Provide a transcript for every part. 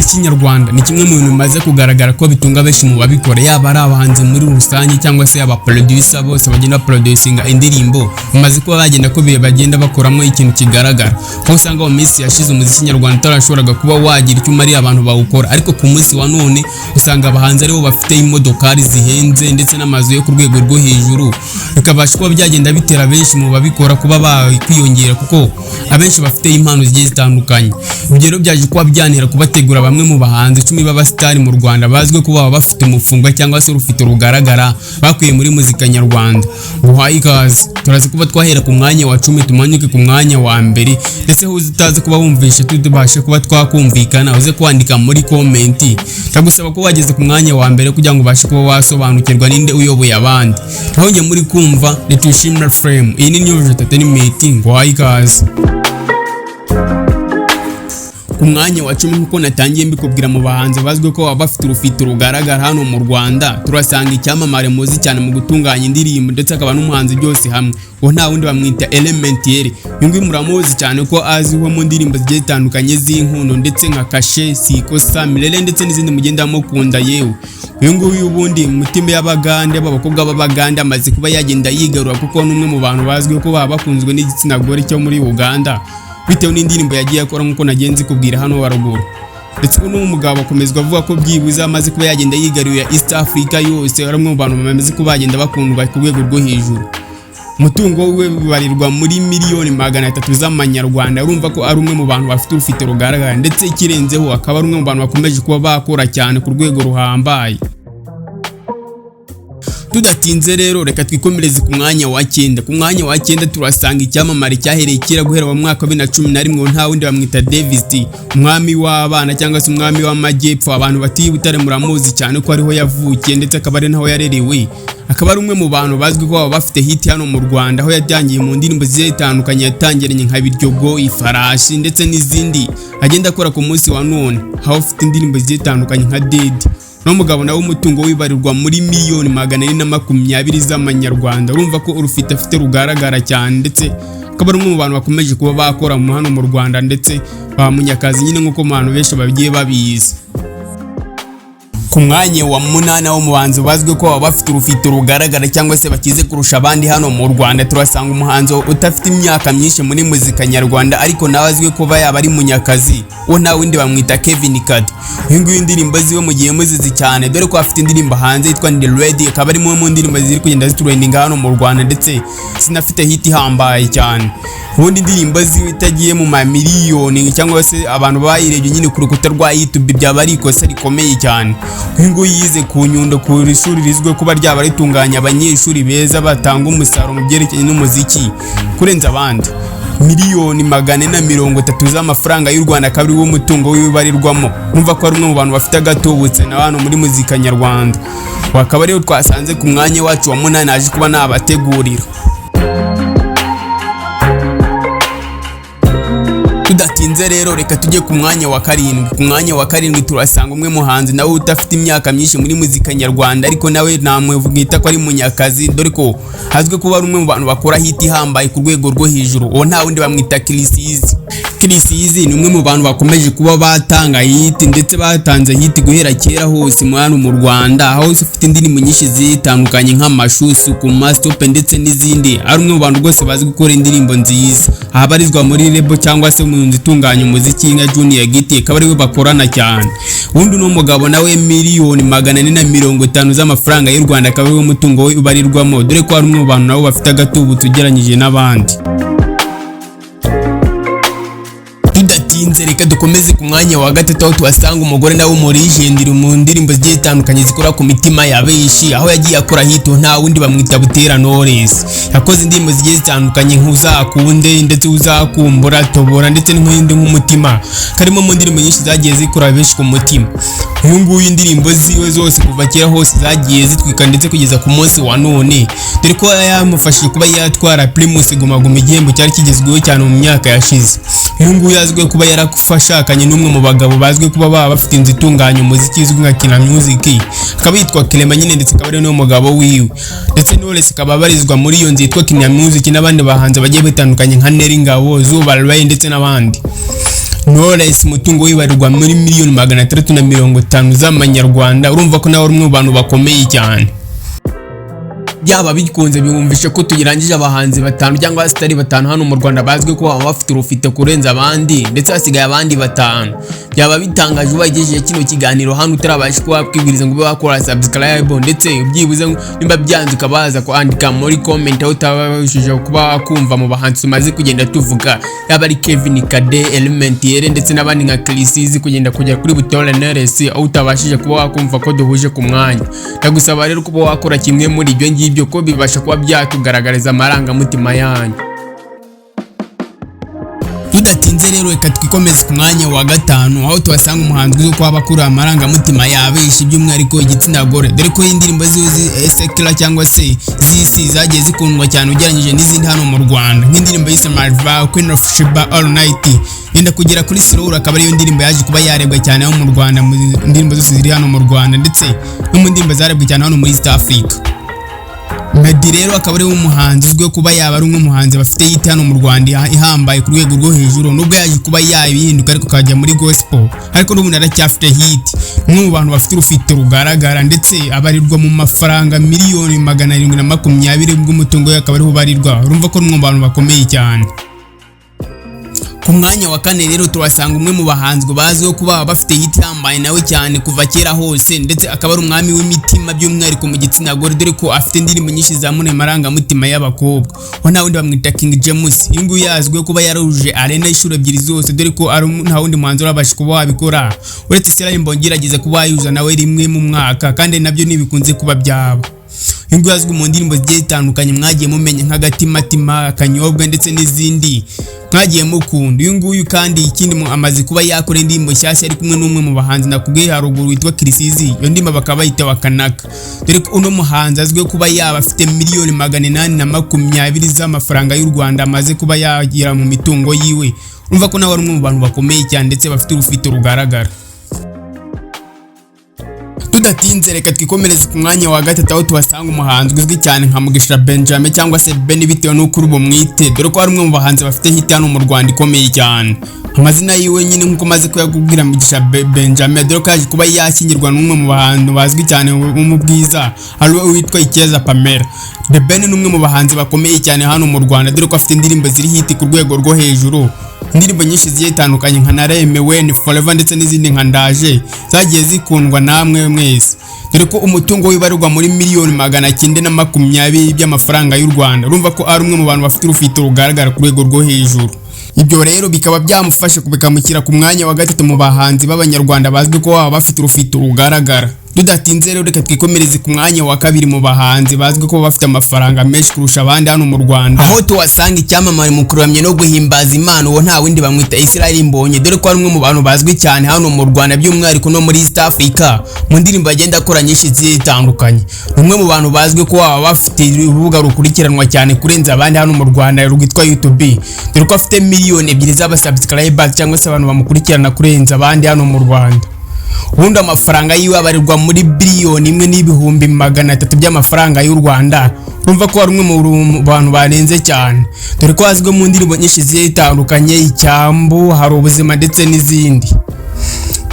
Umuziki nyarwanda ni kimwe mu bintu bimaze kugaragara ko bitunga benshi mu babikora, yaba ari abahanzi muri rusange cyangwa se aba producer bose bagenda baproducinga indirimbo, bamaze kuba bagenda ko bagenda bakoramo ikintu kigaragara, aho usanga mu minsi yashize umuziki nyarwanda utarashoboraga kuba wagira icyo umariye abantu bawukora, ariko ku munsi wa none usanga abahanzi aribo bafite imodokari zihenze ndetse n'amazu yo ku rwego rwo hejuru, bikabasha kuba byagenda bitera benshi mu babikora kuba bakwiyongera, kuko abenshi bafite impano zigiye zitandukanye. Ibyo rero byaje kuba byantera kubategura bamwe mu bahanzi 10 b'abasitari mu Rwanda bazwi kuba baba bafite umufungwa cyangwa se urufite rugaragara bakuye muri muzika nyarwanda. Nguhaye ikaze, turaza kuba twahera ku mwanya wa 10 tumanuke ku mwanya wa 1, ndetse utazi kuba wumvishe tubashe kuba twakumvikana, uze kwandika muri comment. Ndagusaba ko wageze ku mwanya wa 1 kugira ngo ubashe kuba wasobanukirwa ninde uyoboye abandi. Aho njye muri kumva ni Tushimira Frame, iyi ni New Entertainment, nguhaye ikaze. Ku mwanya wa 10 nkuko natangiye mbikubwira, mu bahanzi bazwi ko baba bafite urufito rugaragara hano mu Rwanda, turasanga icyamamare muzi cyane mu gutunganya indirimbo ndetse akaba n'umuhanzi byose hamwe, uwo nta wundi bamwita Element Eleeeh. Uyu nguyu muramuzi cyane ko azwiho mu ndirimbo zigiye zitandukanye z'inkundo ndetse nka Kashe, Sikosa, Milele ndetse n'izindi mugenda mukunda. Yewe, uyu nguyu ubundi mutima y'Abagande, b'abakobwa b'Abagande, amaze kuba yagenda yigarura, kuko ni umwe mu bantu bazwiho ko baba bakunzwe n'igitsina gore cyo muri Uganda bitewe n'indirimbo yagiye akora nk'uko nagiye nzikubwira hano haruguru. Ndetse uno mugabo akomezwa avuga ko byibuze amaze kuba yagenda yigarurira East Africa yose, ari umwe mu bantu bamaze kuba bagenda bakundwa ku rwego rwo hejuru. Umutungo we ubarirwa muri miliyoni 300 z'amanyarwanda. Urumva ko ari umwe mu bantu bafite urufite rugaragara, ndetse ikirenzeho akaba ari umwe mu bantu bakomeje kuba bakora cyane ku rwego ruhambaye. Tudatinze rero, reka twikomereze ku mwanya wa 9. Ku mwanya wa 9 turasanga icyamamare cyahereye kera guhera mu mwaka wa 2011, nta wundi bamwita Davis D, umwami w'abana cyangwa se umwami w'amajyepfo. Abantu batuye i Butare muramuzi cyane ko ariho yavukiye ndetse akaba ari naho yarerewe, akaba ari umwe mu bantu bazwi ko baba bafite hit hano mu Rwanda, aho yatangiye mu ndirimbo zigiye zitandukanye, yatangiranye nka Biryogo, Ifarashi ndetse n'izindi agenda akora ku munsi wa none, aho afite indirimbo zigiye zitandukanye nka Dead. Uno mugabo nawe umutungo wibarirwa muri miliyoni 420 z'amanyarwanda. Urumva ko urufite afite rugaragara cyane, ndetse akaba ari umwe mu bantu bakomeje kuba bakora hano mu Rwanda, ndetse ba Munyakazi nyine nk'uko mu bantu benshi bagiye babizi. Ku mwanya wa 8 wo mu bahanzi bazwi ko baba bafite urufito rugaragara cyangwa se bakize kurusha abandi hano mu Rwanda, turasanga umuhanzi udafite imyaka myinshi muri muzika nyarwanda, ariko nawe azwi kuba yaba ari Munyakazi, uwo nta wundi bamwita Kevin Kade. Uyu nguyu indirimbo ziwe mugiye muzizi cyane, dore ko afite indirimbo hanze yitwa Ndi Ready, akaba ari imwe mu ndirimbo ziri kugenda zitrendinga hano mu Rwanda, ndetse zinafite hit ihambaye cyane. Ubundi indirimbo ziwe itagiye mu mamiliyoni cyangwa se abantu bayirebye nyine ku rukuta rwa YouTube, byaba ari ikosa rikomeye cyane. Uyu nguyu yize ku Nyundo, ku ishuri rizwiho kuba ryaba ritunganya abanyeshuri beza batanga umusaruro mu byerekeranye n'umuziki kurenza abandi. Miliyoni 430 z'amafaranga y'u Rwanda akaba ari wo mutungo wibarirwamo. Urumva ko ari umwe mu bantu bafite agatubutse na hano muri muzika nyarwanda. Wakaba ariyo twasanze ku mwanya wacu wa 8 naje kuba nabategurira. Tudatinze rero, reka tujye ku mwanya wa 7. Ku mwanya wa 7 turasanga umwe muhanzi nawe udafite imyaka myinshi muri muzika nyarwanda, ariko nawe namwita ko ari Munyakazi, dore ko azwi kuba ari umwe mu bantu bakora hit ihambaye ku rwego rwo hejuru. Uwo nta wundi bamwita Chriss Eazy. Chriss Eazy ni umwe mu bantu bakomeje kuba batanga hit, ndetse batanze hit guhera kera hose mu hano mu Rwanda, aho ufite indirimbo nyinshi zitandukanye nk'Amashu, Sukuma, Stop ndetse n'izindi. Ari umwe mu bantu rwose bazi gukora indirimbo nziza, abarizwa muri label cyangwa se mu nzu itunganya umuziki nka Junior Giti, akaba ariwe bakorana cyane. Ubundi uno mugabo nawe miliyoni 450 z'amafaranga y'u Rwanda akaba ariwe mutungo we ubarirwamo, dore ko ari umwe mu bantu nabo bafite agatubutse ugereranyije n'abandi. Tudatinze, reka dukomeze ku mwanya wa 3, aho tuhasanga umugore nawe umurigendera mu ndirimbo zigiye zitandukanye zikora ku mitima ya benshi, aho yagiye akora hit, nta wundi bamwita Butera Knowless. Yakoze indirimbo zigiye zitandukanye nk'Uzakunde ndetse Uzakumbura, Tobora ndetse n'indi nk'Umutima, karimo mu ndirimbo nyinshi zagiye zikora benshi ku mutima. Uyu nguyu indirimbo ziwe zose kuva kera hose zagiye zitwika ndetse kugeza ku munsi wa none, dore ko yamufashije kuba yatwara Primus Guma Guma, igihembo cyari kigezweho cyane mu myaka yashize. Uyu nguyu azwiho kuba yarafashakanye n'umwe mu bagabo bazwi kuba baba bafite inzu itunganya umuziki izwi nka Kina Music, akaba yitwa Clement nyine, ndetse akaba ari n'uwo mugabo wiwe. Ndetse Knowless akaba abarizwa muri iyo nzu yitwa Kina Music n'abandi bahanzi bagiye batandukanye nka Nel Ngabo, Zuba Ray ndetse n'abandi. Knowless, umutungo wibarirwa muri miliyoni 650 z'amanyarwanda. Urumva ko nawe ari umwe mu bantu bakomeye cyane. Byaba bikunze biyumvishe ko tugirangije abahanzi batanu cyangwa abasitari batanu hano mu Rwanda bazwi ko baba bafite urufite kurenza abandi, ndetse hasigaye abandi batanu. Byaba bitangaje ubagejeje kino kiganiro hano utarabasha kuba wakwibwiriza ngo ube wakora subscribe, ndetse byibuze nimba byanze ukabaza kwandika muri comment aho utabashije kuba wakumva mu bahanzi tumaze kugenda tuvuga, yaba ari Kevin Kade, Element Eleeeh, ndetse n'abandi nka Chriss Eazy, kugenda kugera kuri Butera Knowless, aho utabashije kuba wakumva ko duhuje ku mwanya. Ndagusaba rero kuba wakora kimwe muri ibyo ngibyo, ko bibasha kuba byatugaragariza amarangamutima yanyu. Tudatinze rero, reka twikomeze ku mwanya wa gatanu, aho tuhasanga umuhanzi uzwi ko aba akura amarangamutima yabenshi, by'umwihariko igitsina gore, dore ko indirimbo ziwe secular cyangwa se z'isi zagiye zikundwa cyane ugereranyije n'izindi hano mu Rwanda, nk'indirimbo yise Malva, Queen of Sheba, All Night, yenda kugera kuri Slow, akaba ariyo ndirimbo yaje kuba yarebwa cyane hano mu Rwanda mu ndirimbo zose ziri hano mu Rwanda, ndetse no mu ndirimbo zarebwe cyane hano muri East Africa. Meddy rero akaba ari umuhanzi uzwiho kuba yaba ari umwe mu muhanzi bafite hit hano mu Rwanda ihambaye ku rwego rwo hejuru, nubwo yaje kuba yabihinduka ariko akajya muri gospel, ariko n'ubundi aracyafite hit. Umwe mu bantu bafite urufite rugaragara, ndetse abarirwa mu mafaranga miliyoni 720 bw'umutungo we, akaba ariho ubarirwa. Urumva ko ari umwe mu bantu bakomeye cyane. Ku mwanya wa kane rero turasanga umwe mu bahanzi bazwiho kuba bafite hit ihambaye nawe cyane kuva kera hose, ndetse akaba ari umwami w'imitima by'umwihariko mu gitsina gore, dore ko afite indirimbo nyinshi zamura amarangamutima y'abakobwa. Ho nta wundi, bamwita King James. Uyu nguyu yazwiho kuba yarujuje arena inshuro ebyiri zose, dore ko ari nta wundi muhanzi urabasha kuba wabikora uretse Israel Mbonyi gerageza kuba yayuza nawe rimwe mu mwaka, kandi nabyo ntibikunze kuba byaba. Uyu nguyu azwi mu ndirimbo zigiye zitandukanye mwagiye mumenya nk'Agatimatima, Akanyobwa, ndetse n'izindi mwagiye mukunda. Uyu nguyu kandi ikindi amaze kuba yakora indirimbo nshyashya ari kumwe n'umwe mu bahanzi nakubwiye haruguru witwa Chriss Eazy. Iyo ndirimbo bakaba bayita Wakanaka, dore ko uno muhanzi azwiho kuba yaba afite miliyoni 820 z'amafaranga y'u Rwanda amaze kuba yagira mu mitungo yiwe. Urumva ko nawe ari umwe mu bantu bakomeye cyane ndetse bafite urufite rugaragara. Tudatinze, reka twikomereze ku mwanya wa gatatu, aho tuhasanga umuhanzi uzwi cyane nka Mugisha Benjamin cyangwa se Ben, bitewe n'uko uri bumwite, dore ko ari umwe mu bahanzi bafite hit hano mu Rwanda ikomeye cyane. Amazina yiwe nyine nk'uko maze kuyakubwira, Mugisha Benjamin, dore ko yaje kuba yashyingirwa n'umwe mu bantu bazwi cyane mu bwiza, ari we witwa Icyeza Pamela. The Ben ni umwe mu bahanzi bakomeye cyane hano mu Rwanda, dore ko afite indirimbo ziri hit ku rwego rwo hejuru, indirimbo nyinshi zigiye zitandukanye nka Naremewe, ni Forever, ndetse n'izindi nka Ndaje zagiye zikundwa namwe mwese, dore ko umutungo wibarirwa muri miliyoni 920 by'amafaranga y'u Rwanda. Urumva ko ari umwe mu bantu bafite urufite rugaragara ku rwego rwo hejuru. Ibyo rero bikaba byamufasha bikamushyira ku mwanya wa gatatu mu bahanzi b'abanyarwanda bazwi ko baba bafite urufite rugaragara. Tudatinze rero, reka twikomereze ku mwanya wa kabiri mu bahanzi bazwi ko bafite amafaranga menshi kurusha abandi hano mu Rwanda, aho tuhasanga icyamamare mu kuramya no guhimbaza Imana. Uwo nta wundi, bamwita Israel Mbonyi, dore ko ari umwe mu bantu bazwi cyane hano mu Rwanda, by'umwihariko no muri East Africa, mu ndirimbo agenda akora nyinshi zigiye zitandukanye. Ni umwe mu bantu bazwi ko baba bafite urubuga rukurikiranwa cyane kurenza abandi hano mu Rwanda rwitwa YouTube, dore ko afite miliyoni 2 z'abasubscribers cyangwa se abantu bamukurikirana kurenza abandi hano mu Rwanda. Ubundi amafaranga yiwe abarirwa muri biliyoni 1.3 by'amafaranga y'u Rwanda. Urumva ko ari umwe mu bantu barenze cyane, dore ko azwi mu ndirimbo nyinshi zigiye zitandukanye, Icyambu, Hari Ubuzima, ndetse n'izindi.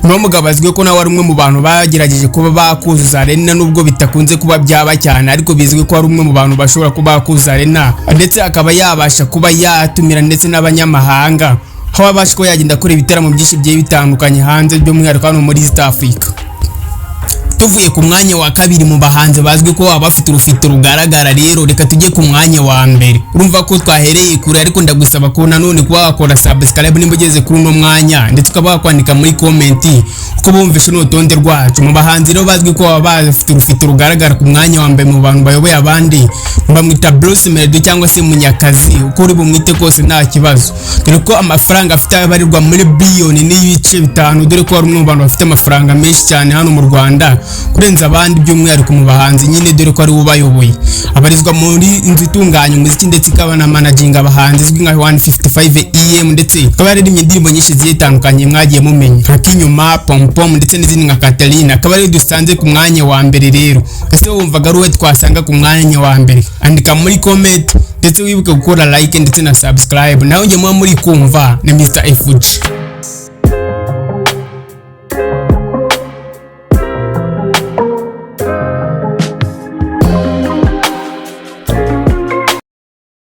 Uno mugabo azwiho ko nawe ari umwe mu bantu bagerageje kuba bakuzuza arena, nubwo bitakunze kuba byaba cyane, ariko bizwi ko ari umwe mu bantu bashobora kuba bakuzuza arena, ndetse akaba yabasha kuba yatumira ndetse n'abanyamahanga, aho abasha kuba yagenda akora ibitaramo byinshi bigiye bitandukanye hanze, by'umwihariko hano muri East Africa. Tuvuye ku mwanya wa kabiri mu bahanzi bazwi ko baba bafite urufito rugaragara rero, reka tujye ku mwanya wa mbere. Urumva ko twahereye kure, ariko ndagusaba ko nanone kuba wakora subscribe nimba ugeze kuri uno mwanya, ndetse ukaba wakwandika muri comment uko bumvishe n'urutonde rwacu. Mu bahanzi rero bazwi ko baba bafite urufito rugaragara, ku mwanya wa mbere mu bantu bayoboye abandi bamwita Bruce Melody cyangwa se Munyakazi, uko uri bumwite kose nta kibazo, dore ko amafaranga afite abarirwa muri biliyoni 1.5, dore ko ari umwe mu bantu bafite amafaranga menshi cyane hano mu Rwanda kurenza abandi, by'umwihariko mu bahanzi nyine, dore ko ari we ubayoboye. Abarizwa muri inzu itunganya umuziki ndetse ikaba na managing abahanzi izwi nka 155 EM, ndetse akaba yaririmbye indirimbo nyinshi zigiye zitandukanye mwagiye mumenya nka Kinyuma, Pom Pom, ndetse n'izindi nka Catalina. Akaba ariyo dusanze ku mwanya wa mbere. Rero ese wumvaga ari uwe twasanga ku mwanya wa mbere? Andika muri comment, ndetse wibuke gukora like ndetse na subscribe. Nawe njye muba muri kumva ni Mr FG.